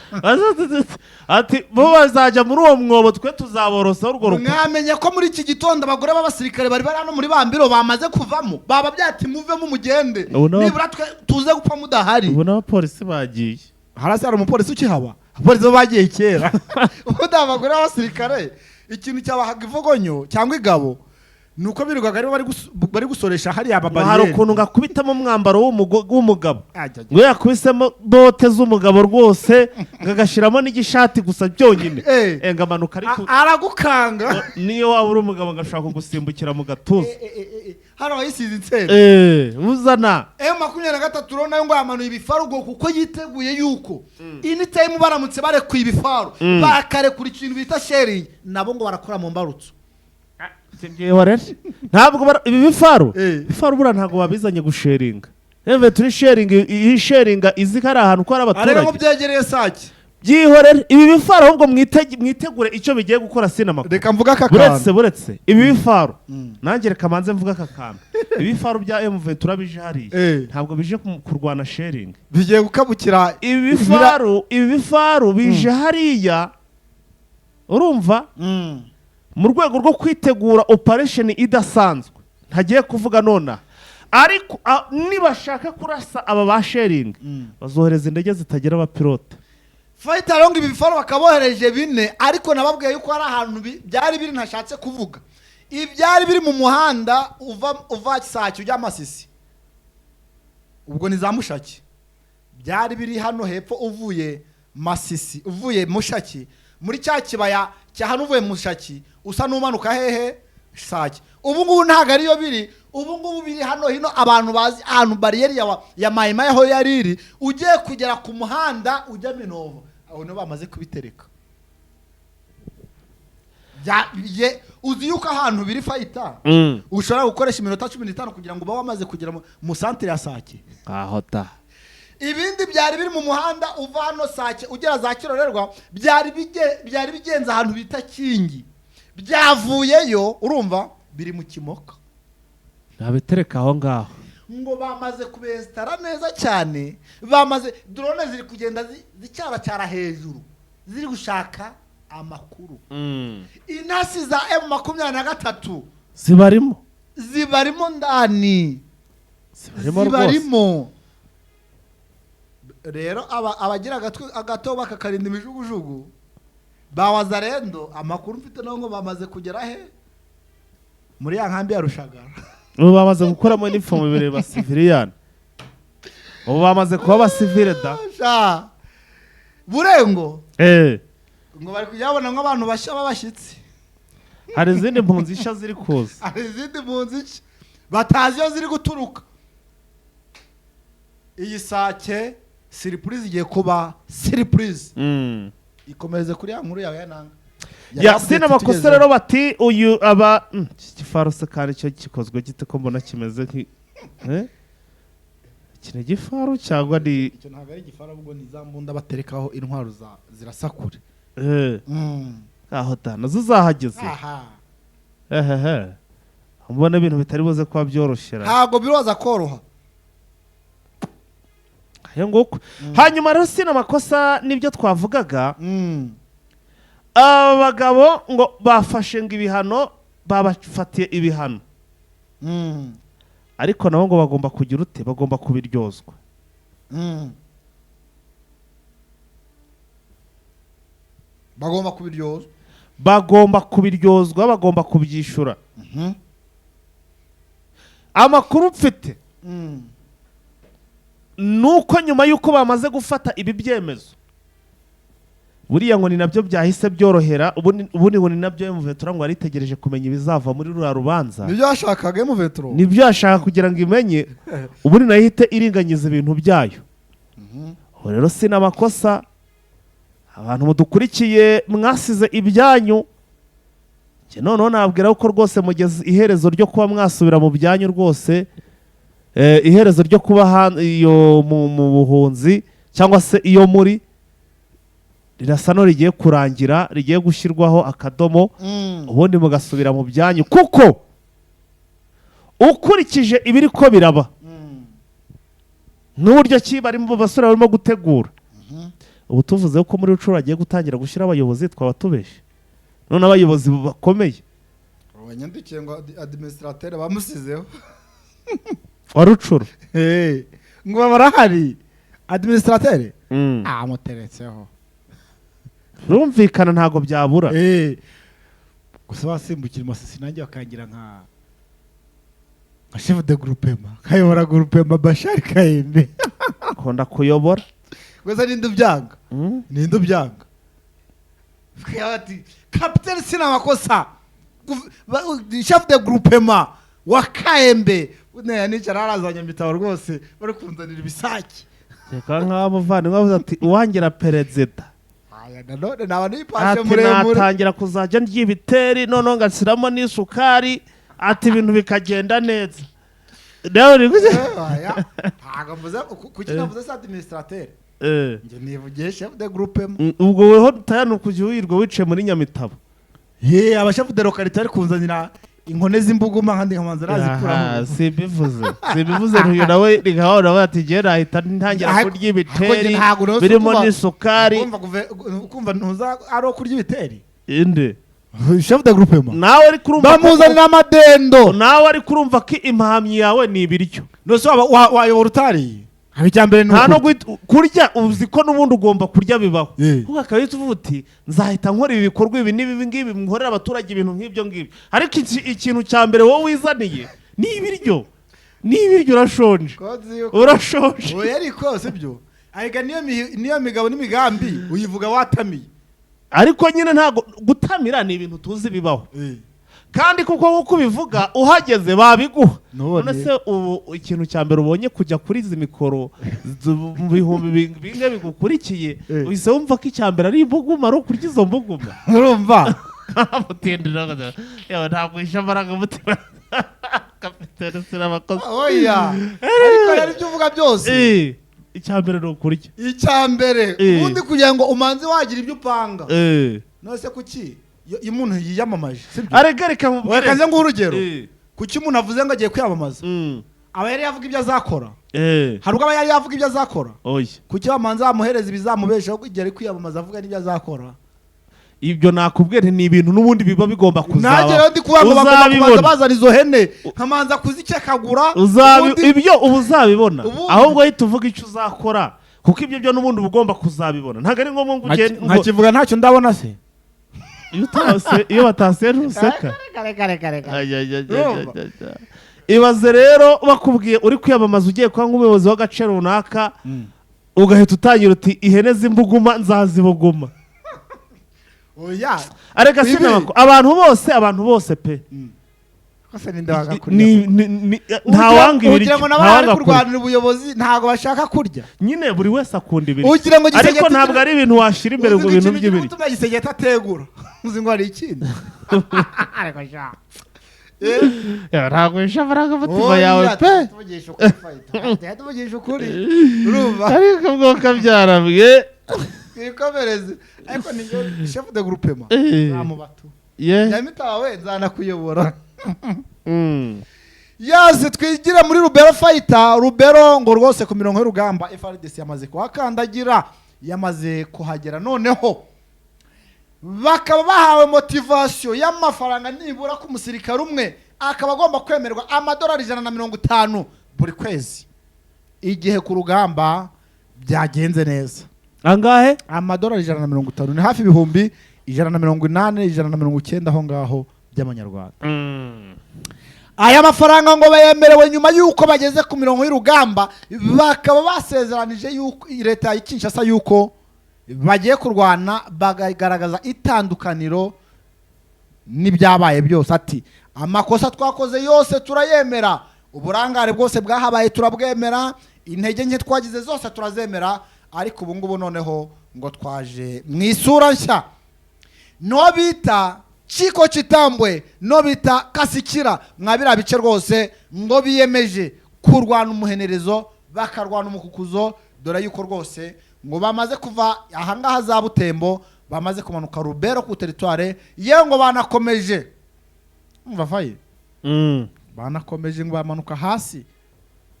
Ati bo bazajya muri uwo mwobo, twe tuzaborosaho urwo rukuta. Mwamenye ko muri iki gitondo abagore b'abasirikare bari bari hano muri Bambiro bamaze kuvamo, baba byati muvemo mugende, Ubu nibura twe tuze gupfa mudahari. Ubu n'abapolisi bagiye. Harasi hari umupolisi ukihaba? Abapolisi bo bagiye kera. Ubundi abagore b'abasirikare ikintu cyabahaga ivogonyo cyangwa igabo ni uko birirwaga aribo bari gusoresha hariya Ngo hari amabariyeri. ukuntu ngakubitamo umwambaro w'umugabo, Ajya, ajya. ngo iyo yakubisemo bote z'umugabo rwose, ngo agashyiramo n'igishati gusa byonyine, ngo amanuka ariko Aragukanga. Niyo waba uri umugabo ngo ashobora kugusimbukira mu gatuza. Hano wayisize insenda. Uzana M23 rero nayo ngo yamanuye ibifaru ubwo kuko yiteguye yuko anytime baramutse barekuye ibifaru, bakarekura ikintu bita shelling, nabo ngo barakora mu mbarutso. Rero ntabwo ibi bifaru, bifaru buriya ntabwo babizanye gusheringa. Eve turi sharing, iyi sharinga izi ko ari ahantu ko hari Ariko ngo abaturage. byegereye Sake. Byihorere ibi bifaru, ahubwo mwitegure icyo bigiye gukora sinama. Reka mvuge aka Buretse, kantu. buretse ibi bifaru, nanjye reka manze mvuge aka kantu. Ibi bifaru bya M23 bije hariya, ntabwo bije kurwana shelling. Bigiye gukabukira. Ibi bifaru bije hariya, urumva, mu rwego rwo kwitegura operation idasanzwe ntagiye kuvuga nonaha, ariko nibashaka kurasa aba ba shelling, bazohereza indege zitagira abapilote. Fighter rero ngo ibi bifaru bakabohereje bine, ariko nababwiye yuko hari ahantu byari biri ntashatse kuvuga. Ibyari biri mu muhanda uva Sake ujya Masisi, ubwo ni za Mushaki, byari biri hano hepfo uvuye Masisi, uvuye Mushaki, muri cya kibaya cya hano, uvuye Mushaki usa n'umanuka hehe? Sake. Ubu ngubu ntabwo ariyo biri, ubu ngubu biri hano hino, abantu bazi ahantu bariyeri ya Mayima aho yari iri, ugiye kugera ku muhanda ujya Minova, aho niho bamaze kubitereka. Uzi yuko ahantu biri, fighter, ushobora gukoresha iminota 15 kugira ngo ube wamaze kugera mu santire ya Sake. Aho ta. Ibindi byari biri mu muhanda uva hano Sake ugera za Kirorerwa, byari bigenze ahantu bita Kingi, byavuyeyo, urumva biri mu Kimoka. Nabitereka aho ngaho. Ngo bamaze kubesitara neza cyane, bamaze drone ziri kugenda zicyaracyara hejuru ziri gushaka amakuru. Intasi za M23 Zibarimo. Zibarimo ndani. Zibarimo rwose. Zibarimo. Rero abagira agatwi agato bakakarinda imijugujugu ba Wazalendo, amakuru mfite naho ngo bamaze kugera he? Muri ya nkambi ya Rushagara. Ubu bamaze gukuramo inifomu bibiri ba civilian, ubu bamaze kuba abasivile da. Sha Burengo, ngo bari kujya babona nk'abantu bashya b'abashyitsi. Hari izindi mpunzi nshya ziri kuza. Hari izindi mpunzi nshya batazi iyo ziri guturuka. Iyi Sake surprise igiye kuba surprise. Ikomereze kuri ya nkuru yawe ya Nanga. Ya sina amakosa rero, bati uyu aba iki gifaru se kandi cyo gikozwe gite ko mbona kimeze nki eh? Iki ni igifaru cyangwa ni Icyo ntabwo ari igifaru, ahubwo ni za mbunda baterekaho intwaro za zirasakure. Aho da nazo zahageze. Aha. Ehehe, mbona ibintu bitari buze kuba byoroshye. Ntabwo biroza koroha. Ayo nguko. Hanyuma rero sina amakosa nibyo twavugaga. Aba bagabo ngo bafashe ngo ibihano, babafatiye ibihano, ariko nabo ngo bagomba kugira ute? Bagomba kubiryozwa. Bagomba kubiryozwa. Bagomba kubiryozwa, bagomba kubyishyura. Amakuru mfite nuko nyuma y'uko bamaze gufata ibi byemezo, buriya ngo ni nabyo byahise byorohera. Ubundi ngo ni nabyo M23 ngo yaritegereje kumenya ibizava muri ruriya rubanza. Nibyo yashakaga M23. Nibyo yashaka kugira ngo imenye, ubundi nayo ihite iringanyiza ibintu byayo. Ubu rero si n'amakosa, abantu mudukurikiye mwasize ibyanyu, njye noneho nabwira ko rwose mugeze iherezo ryo kuba mwasubira mu byanyu rwose, iherezo ryo kuba iyo mu buhunzi cyangwa se iyo muri rirasa no rigiye kurangira, rigiye gushyirwaho akadomo, ubundi mugasubira mu byanyu, kuko ukurikije ibiri ko biraba n'uburyo ki barimo basore barimo gutegura. Ubu tuvuze ko muri Rucuru bagiye gutangira gushyira abayobozi, twaba tubeshe. None abayobozi bakomeye Abanyandikiye ngo administrateur bamusizeho wa Rucuru ngo barahari administrateur amuteretseho. Rumvikana ntago byabura. Gusa basimbukira Masisi nanjye bakangira nka chef de groupement, kayobora groupement Bashar Kayembe. Akunda kuyobora. Gusa ninde ubyanga? Ninde ubyanga? Ati capitaine sina makosa, chef de groupement wa Kayembe nicara arazanya mitabo rwose bari kunzanira ibisaki. Reka nk'aho umuvandimwe avuze ati uwangira perezida. Nanone naba nipashe muremure. Natangira kuzajya ndya ibiteri noneho ngashyiramo n'isukari, ati ibintu bikagenda neza. Ntabwo mvuze kuki navuze se administrateur? Njye nivugiye chef de groupement. Ubwo weho tayano kujya wirirwa wicaye muri Nyamitabo. Ye aba chef de localité ari kunzanira inkone z'imbuguma kandi nkamanza nazikuramo. Simbivuze ntuyu nawe rikabona nawe ati ngiye nahita ntangira kurya ibiteri birimo n'isukari. Kumva ntuza ari ukurya ibiteri? Inde Chef de groupement nawe ari kurumva bamuzanira amadendo. Nawe ari kurumva ko impahamyi yawe ni ibiryo. Nose wayobora utariye? Nta no kurya uzi ko n'ubundi ugomba kurya bibaho. Kuko akaba uvuga uti nzahita nkora ibi bikorwa ibi n'ibi ngibi nkorera abaturage ibintu nk'ibyo ngibyo. Ariko ikintu cya mbere wowe wizaniye ni ibiryo. Ni ibiryo, urashonje. Urashonje. Oya ariko sibyo. Ariko niyo migabo n'imigambi uyivuga watamiye. Ariko nyine ntago gutamira ni ibintu tuzi bibaho. Kandi kuko nkuko ubivuga uhageze babiguha. None se ubu ikintu cya mbere ubonye kujya kuri izi mikoro mu bihumbi bimwe bigukurikiye, uhise wumva ko icya mbere ari imbuguma, ari ukurya izo mbuguma. Urumva? Mutindira yawe ntabwo wishe amarangamutima. Kapitene sinabakoze. Oya. Ariko yari ibyo uvuga byose. Icya mbere ni ukurya. Icya mbere ubundi kugira ngo umanze wagira ibyo upanga. None se kuki iyo umuntu yiyamamaje sibyo? Arega reka mubwire. Reka nguhe urugero. Kuki umuntu avuze ngo agiye kwiyamamaza? Aba yari yavuga ibyo azakora. Hari ubwo aba yari yavuga ibyo azakora. Oya. Kuki bamanza bamuhereza ibizamubeshaho igihe ari kwiyamamaza avuga n'ibyo azakora? Ibyo nakubwira ni ibintu n'ubundi biba bigomba kuzaba. Nanjye rero ndi kuvuga ngo bagomba kubanza bazana izo hene nkamanza kuzikekagura. Ibyo uba uzabibona. Ahubwo ahita uvuga icyo uzakora. Kuko ibyo byo n'ubundi uba ugomba kuzabibona. Ntabwo ari ngombwa ngo ugende. Nkakivuga ntacyo ndabona se. Iyo batasiye ntuseka. Ibaze rero bakubwiye uri kwiyamamaza ugiye kuba nk'umuyobozi w'agace runaka, ugahita utangira uti ihene z'imbuguma nzazibuguma. Oya. Areka sinabako abantu bose pe. Ntawanga ibiryo. Ugira ngo nabo bari kurwanira ubuyobozi ntago bashaka kurya. Nyine buri wese akunda ibiryo. Ariko ntabwo ari ibintu washira imbere ngo ibintu by'ibiryo. Utuma Gisegeti ategura. Uzi ngo hari ikindi. Ariko sha. Ntabwo wishe amarangamutima yawe pe. Tuvugisha ukuri fight. Tuvugisha ukuri. Urumva. Ariko bwoka byarabwe. Twikomereze. Ariko ni chef de groupement. Nzamubatu. Nyamitabo we nzanakuyobora. Yazi twigire muri Rubero. Fighter Rubero ngo rwose ku mirongo y'urugamba FARDC yamaze kuhakandagira, yamaze kuhagera, noneho bakaba bahawe motivation y'amafaranga. Nibura ku musirikare umwe akaba agomba kwemerwa amadolari 150 buri kwezi igihe ku rugamba byagenze neza. Angahe? Amadolari 150, ni hafi 180,000, 190,000 aho ngaho by'amanyarwanda. Aya mafaranga ngo bayemerewe nyuma y'uko bageze ku mirongo y'urugamba, bakaba basezeranije yuko leta ya Kinshasa yuko bagiye kurwana bakagaragaza itandukaniro n'ibyabaye byose. Ati: "Amakosa twakoze yose turayemera, uburangare bwose bwahabaye turabwemera, intege nke twagize zose turazemera, ariko ubu ngubu noneho ngo twaje mu isura nshya." No bita Chiko Chitambwe, no bita Kasikira, mwa biriya bice rwose ngo biyemeje kurwana umuhenerezo, bakarwana umukukuzo, dore yuko rwose ngo bamaze kuva ahangaha za Butembo, bamaze kumanuka Rubero ku territoire, yewe ngo banakomeje, umva fayi, banakomeje ngo bamanuka hasi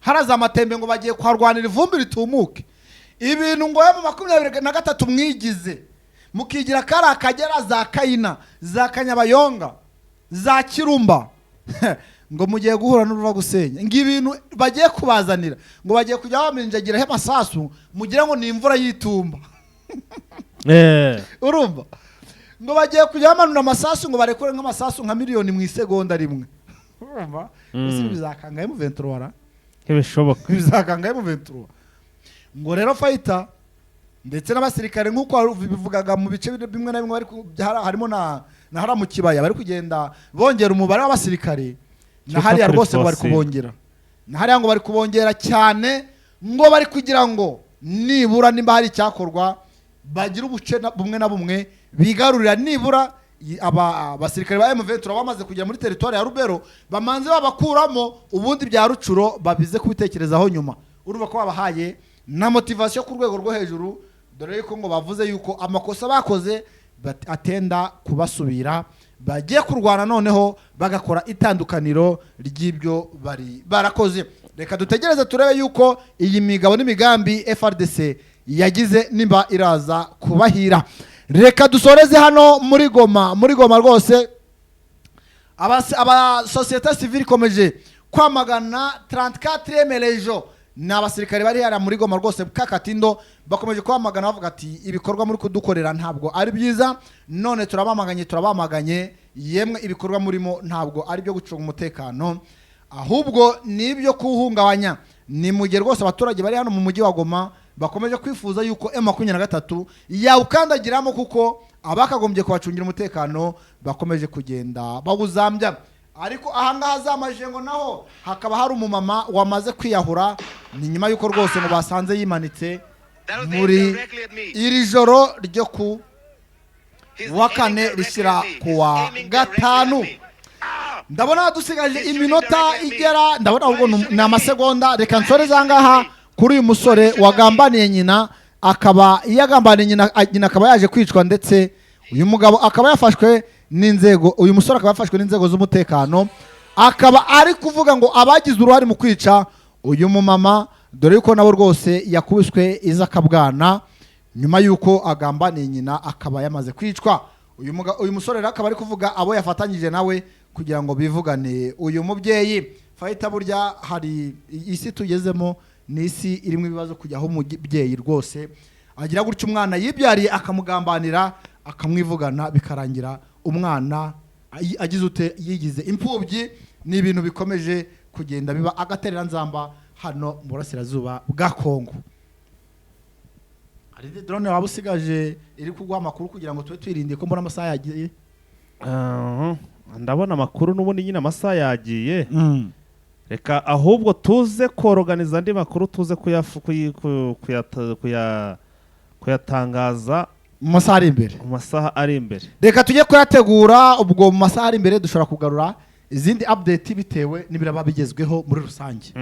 haraza amatembe, ngo bagiye kuharwanira ivumbi ritumuke. Ibintu ngo mu 23 mwigize mukigira kari Akagera, za Kayina, za Kanyabayonga, za Kirumba, ngo mugiye guhura n'uruva gusenya. Ngo ibintu bagiye kubazanira, ngo bagiye kujya baminjagiraho amasasu mugira ngo ni imvura y'itumba. Urumva ngo bagiye kujya bamanura amasasu, ngo barekure nk'amasasu nka miliyoni mu isegonda rimwe. Urumva? Ese bizakanga M23? Ntibishoboka. Bizakanga M23. Ngo rero fighter ndetse n'abasirikare, nk'uko bivugaga, mu bice bimwe na bimwe bari harimo na hariya mu kibaya bari kugenda bongera umubare w'abasirikare na Cyitwa hariya rwose ngo bari Prefose. kubongera, na hariya ngo bari kubongera cyane, ngo bari kugira ngo nibura nimba hari icyakorwa bagire ubuce bumwe na bumwe bigarurira. Nibura abasirikare ba M23 bamaze kugera muri territoire ya Rubero, bamanze babakuramo, ubundi bya Rucuro babize kubitekerezaho nyuma. Urumva ko babahaye na motivation ku rwego rwo hejuru, dore yuko ngo bavuze yuko amakosa bakoze atenda kubasubira, bagiye kurwana noneho bagakora itandukaniro ry'ibyo bari barakoze. Reka dutegereze turebe yuko iyi migabo n'imigambi FARDC yagize nimba iraza kubahira. Reka dusoreze hano muri Goma. Muri Goma rwose aba société civile ikomeje kwamagana 34e Légion. Ni abasirikare bari hariya muri Goma rwose Kakatindo, bakomeje kwamagana bavuga ati: "Ibikorwa muri kudukorera ntabwo ari byiza, none turabamaganye, turabamaganye yemwe. Ibikorwa murimo ntabwo ari ibyo gucunga umutekano, ahubwo ni ibyo kuwuhungabanya." Ni mu gihe rwose abaturage bari hano mu mujyi wa Goma bakomeje kwifuza yuko M23 yawukandagiramo, kuko abakagombye kubacungira umutekano bakomeje kugenda bawuzambya. Ariko ahangaha za Majengo naho hakaba hari umumama wamaze kwiyahura. Ni nyuma y'uko rwose ngo basanze yimanitse muri iri joro ryo ku wa kane rishyira ku wa gatanu. Ndabona dusigaje iminota igera, ndabona ahubwo ni amasegonda. Reka nsoreze aha ngaha kuri uyu musore wagambaniye nyina, akaba yagambaniye nyina, nyina akaba yaje kwicwa, ndetse uyu mugabo akaba yafashwe n'inzego, uyu musore akaba yafashwe n'inzego z'umutekano, akaba ari kuvuga ngo abagize uruhare mu kwica uyu mumama, dore yuko nabo rwose yakubiswe izakabwana nyuma y'uko agambaniye nyina akaba yamaze kwicwa. Uyu musore rero akaba ari kuvuga abo yafatanyije nawe kugira ngo bivugane uyu mubyeyi. Fighter, burya hari isi tugezemo, ni isi irimo ibibazo, kujya aho umubyeyi rwose agira gutya umwana yibyariye akamugambanira, akamwivugana, bikarangira umwana agize ute, yigize imfubyi. Ni ibintu bikomeje kugenda biba agatereranzamba hano mu burasirazuba bwa Kongo. Hari indi drone waba usigaje iri kuguha amakuru kugira ngo tube twirindiye, ko mbona amasaha yagiye? Ndabona amakuru n'ubundi nyine amasaha yagiye. Reka ahubwo tuze koroganiza andi makuru, tuze kuyatangaza mu masaha ari imbere. Mu masaha ari imbere. Reka tujye kuyategura. Ubwo mu masaha ari imbere dushobora kugarura izindi update bitewe n'ibiraba bigezweho muri rusange.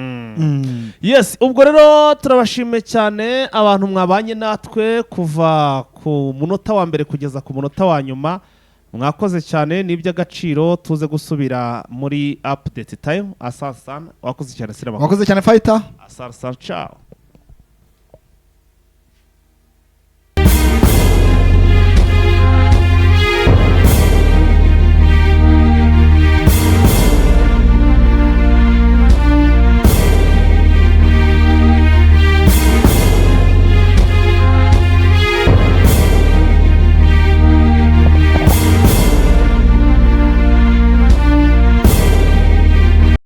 Yes, ubwo rero turabashimiye cyane abantu mwabanye natwe kuva ku munota wa mbere kugeza ku munota wa nyuma. Mwakoze cyane, ni iby'agaciro. Tuze gusubira muri update time. Asante sana, wakoze cyane Sirama. Wakoze cyane, fighter. Asante sana, ciao.